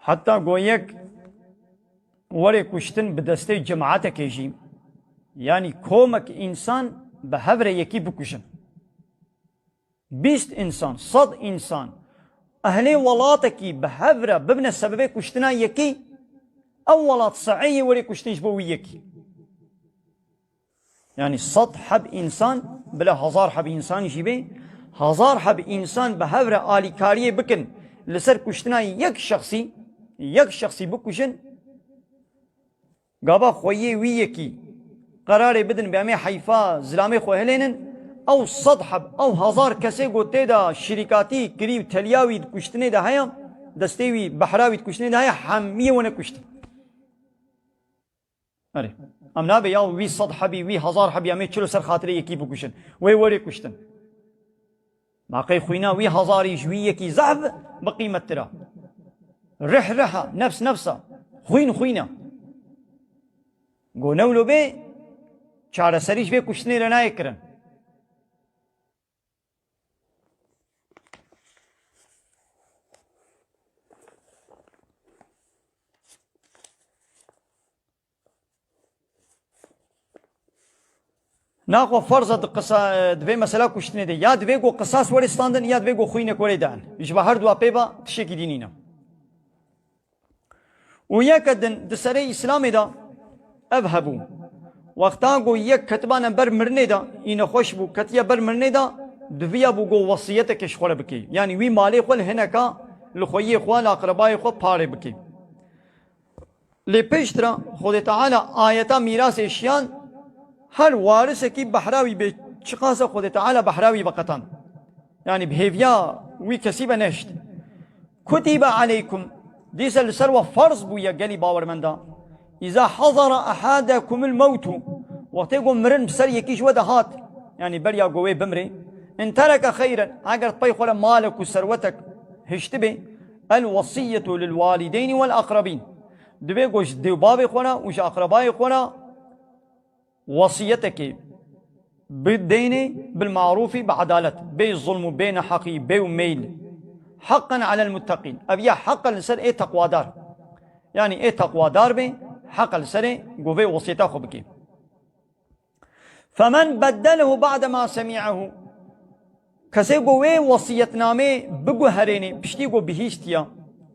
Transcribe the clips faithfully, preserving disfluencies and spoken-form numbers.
Heta go yek were kuştin bi destê cemaetekê jî, yanî komek însan bi hev re yekî bikujin. Bîst însan, sed însan, ehlê welatekî bi hev re bibine sebebê kuştina yekî, ew welat seyê were kuştin ji bo wî yekî. Yanî sed heb însan, bila hezar heb însan jî bê, hezar heb însan bi hev re alîkariyê bikin li ser kuştina yek şexsî, yek şexsî bikujin, gava xweyê wî yekî qerarê bidin, bê em ê heyfa zilamê xwe hilênin, ew sed heb, ew hezar kesê ku tê de şirîkatî kirî û teliya wî di kuştinê de heye, destê wî, behra wî di kuştinê de heye, hemiyê wene kuştin. Erê. Em nabe ya wî sed hebî, wî hezar hebî, em ê çilo ser xatirê yekî bikuşin. Wê werê kuştin. Ma qey xwîna wî hezarî ji wî yekî zehf bi qîmettir a. Rih rih a, nefs nefs a. Xwîn xwîn a. Go newlo bê, çareserî ji vê kuştinê re nayê kirin. Naxwe ferz e di qisa-, di vê mesela kuştinê de ya divê ku qisas were standin ya divê ku xwînek were dan. Ji ba her dua pê ba tiştekî dî nîne. Û yeke din di serê Îslamê de ev hebû. Wexta ku yek ketibane ber mirinê de, î nexweş bû, ketiye ber mirinê de, diviya bû ku wesiyetekê ji xwe re bikê. Yanî wî malê xwe li hineka, li xweyê xwe, li aqrebayê xwe parê bikê. Lê piştre Xwedê Teala ayeta mîrasê şiyan, her warisekî behra wî bê, çiqasa Xwedê Teala behra wî veqetand. Yanî bi hêviya wî kesî ve nehişt. Kutibe aleykum, dîse li ser we ferz bûye gelî bawermenda. Îza hazara ehadakumul mewtu, wextê ku mirin bi ser yekî ji we de hat, yanî beriya ku wê bimrê, in tereke xeyren, eger pey xwe re malek û serwetek hiştibê, el wesiyyetu lil walideynî wel aqrebîn. Divê ku ji dêvbavê xwe re û ji aqrebayê xwe re wesiyetekê bideynê bil marûfî bi edalet, bê zulm û bê neheqî, bê û meyl. Heqqen alel mutteqîn. Ev ya heq e li ser ê teqwadar. Yanî ê teqwadar bê, heq e li serê ku vê wesiyeta xwe bikê. Femen beddelehu ba'de ma semi'ehu. Kesê ku wê wesiyetnamê biguherênê, piştî ku bihîstiya,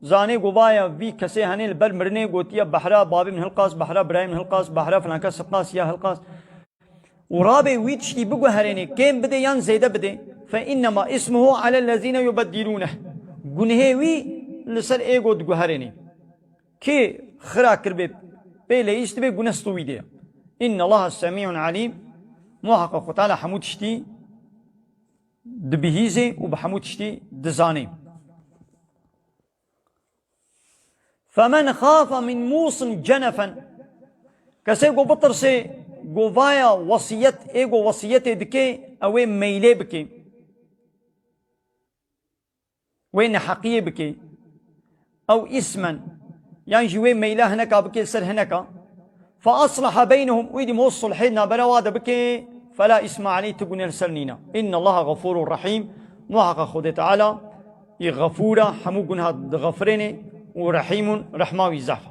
zanê ku vaya vî kesê henê li ber mirinê gotiye, behra bavê min hilqas, behra birayê min hilqas, behra filan kes hilqas ya hilqas. Û rabê wî tiştî biguherênê, kêm bidê yan zêde bidê, fe innema ismuhu alellezîne yubeddilûneh. Gunhê wî li ser ê ku diguherênê. Kê xira kiribê, pê leyîstibê, gune stû wî de ye. Innallaha semî'un alîm. Muheqeq Xwe Teala hemû tiştî dibihîzê û bi hemû tiştî dizanê. Femen xafe min mûsin cenefen. Kesê ku bitirsê, ku vaya wesiyet, ê ku wesiyetê dike, ew ê meylê bike. Wê neheqiyê bike. Ew îsmen. Yan jî wê meyla hineka bike ser hineka. Fe asleha beynehum. Wî dî mo sulhê nabera wa de bike. Fela îsme aleyh, ti gune li ser nîne. Innallaha xefûrun rehîm. Muheqeq Xwedê Teala î xefûr e, hemû gunha dixefirêne û rehîm e, rehma wî zehf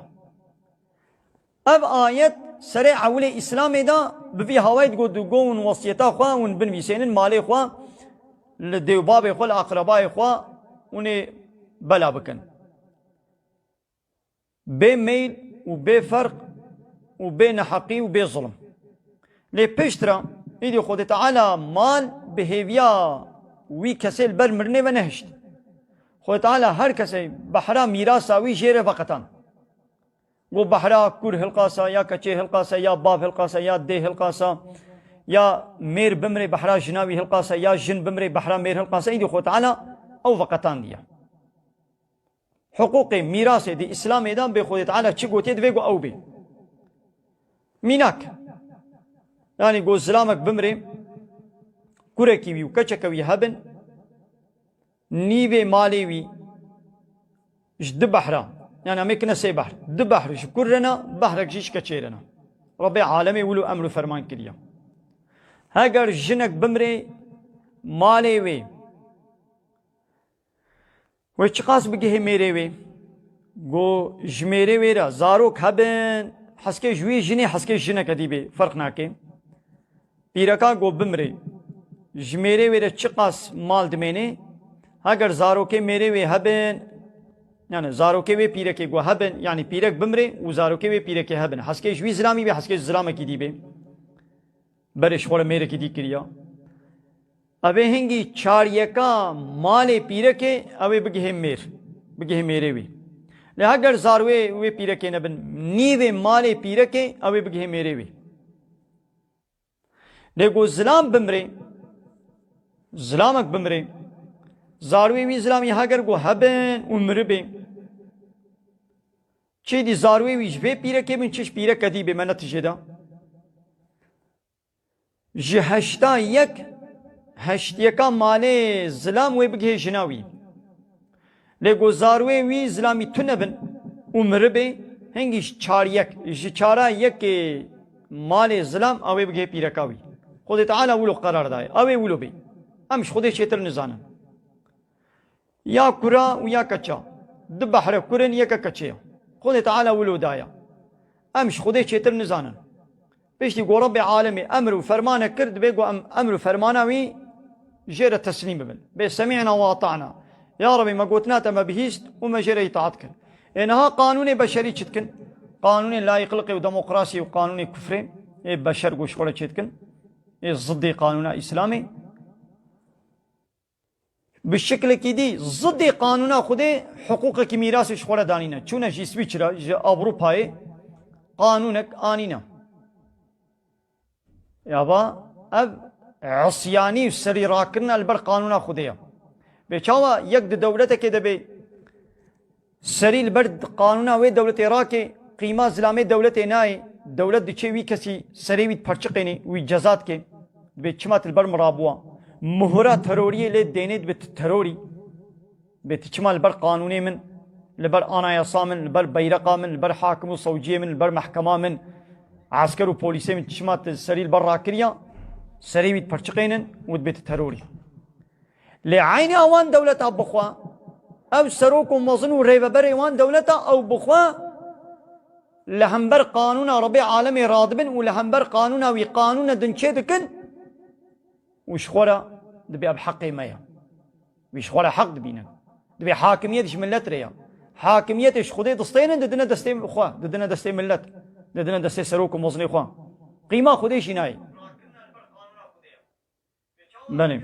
e. Ev ayet serê ewilê Îslamê de bi vî hawayê digot, digo hûn wesiyeta xwe hûn binivîsênin, malê xwe li dêvbabê xwe, li aqrebayê xwe hûn ê bela bikin. Bê meyl û bê ferq û bê neheqî û bê zulm. Lê piştre, îdî Xwedê Teala mal bi hêviya wî kesê li ber mirinê ve nehişt. Xwedê Teala her kesê behra mîrasa wî jê re veqetan. Go behra kur hilqasa, ya keçê hilqasa, ya bav hilqasa, ya dê hilqasa, ya mêr bimrê behra jina wî hilqasa, ya jin bimrê behra mêr hilqasa, îdî Xwedê Teala ew veqetandiye. Hiqûqê mîrasê di Îslamê de bê Xwedê Teala çi gotiye divê ku ew bê. Mînak. Yanî ku zilamek bimrê, kurekî wî û keçeke wî hebin, nîvê malê wî ji du behra, yanî em ê kine sê behr, du behr ji kur re ne, behrek jî ji keçê re ne. Rebê alemê wilo emr û ferman kiriye. Heger jinek bimrê, malê wê Wê çiqas bigihê mêrê wê? Go ji mêrê wê re zarok hebin, heskê ji wî jinê, heskê jineke dî bê, ferq nake. Pîreka go bimrê. Ji mêrê wê re çiqas mal dimêne, heger zarokê mêrê wê hebin, yani zarokê wê pîrekê go hebin, yani pîrek bimrê û zarokê wê pîrekê hebin. Heskê ji wî zilamî bê, heskê ji zilamekî dî bê. Berê ji xwe re mêrekî dî kiriya. Ev ê hingî çaryeka malê pîrekê ew ê bigihê mêr. Bigihê mêrê wî. Lê heger zarwê wê pîrekê nebin, nîvê malê pîrekê ew ê bigihê mêrê wî. Lê go zilam bimrê, zilamek bimrê, zarwê wî zilamî heger go hebin û miribê, çi dî zarwê wî ji vê pîrekê bin, çi ji pîreke dî bê, me ne tijê de. Ji heşta yek, heştiyeka malê zilam wê bigihê jina wî. Lê go zarwê wî zilamî tune bin û miribê, hingî ji çar yek, ji çara yekê malê zilam ew ê bigihê pîreka wî. Xwedê Teala wilo qerar daye. Ew ê wilo bê. Em ji Xwedê çêtir nizanin. Ya kura û ya keça. Du behre kur in, yeke keçe ye. Xwedê Teala wilo daye. Em ji Xwedê çêtir nizanin. Piştî ku Rebbê alemê emr û fermanek kir, dibê ku em emr û fermana wî jê re teslîm bibin. Bê semî'na we ata'na. Ya Rebbê, me gotina te me bihîst û me jê re îtaat kir. Ê niha qanûnê beşerî çi dikin? Qanûnê layîqliqê û demokrasiyê û qanûnê kufrê ê beşer ku ji xwe re çêdikin, ê ziddê qanûna Îslamê. Bi şiklekî dî zidê qanûna Xwedê hiqûqekî mîrasê ji xwe re danîne. Çûne ji Îsvîçra, ji Ewropayê qanûnek anîne. Ya va ev isyanî û serî rakirina li ber qanûna Xwedê ye. Bê çawa yek di dewletekê de bê serî li ber qanûna wê dewletê rake, qîma zilamê dewletê nayê, dewlet diçê wî kesî serê wî diperçiqênê, wî ceza dike, dibê çima tu li ber min rabûwa? Muhura teroriyê lê dênê, dibê tu terorî, dibê tu çima li ber qanûnê min, li ber anayasa min, li ber beyreqa min, li ber hakim û sewciyê min, li ber mehkema min, esker û polîsê min çima tu serî li ber rakiriya? Serê wî diperçiqênin û dibê tu terorî. Lê eynî wan dewleta bixwe, ev serok û mezin û rêveberê wan dewleta ew bixwe li hember qanûna Rebê alemê radibin û li hember qanûna wî qanûne din çê dikin û ji xwe re dibê ev heqê me ye. Wî ji xwe re heq dibînin. Dibê hakimiyet ji millet re ye. Hakimiyetê ji Xwedê distênin, didine destê xwe, didine destê millet, didine destê serok û mezinê xwe. Qîma Xwedê jî nayê. Belê.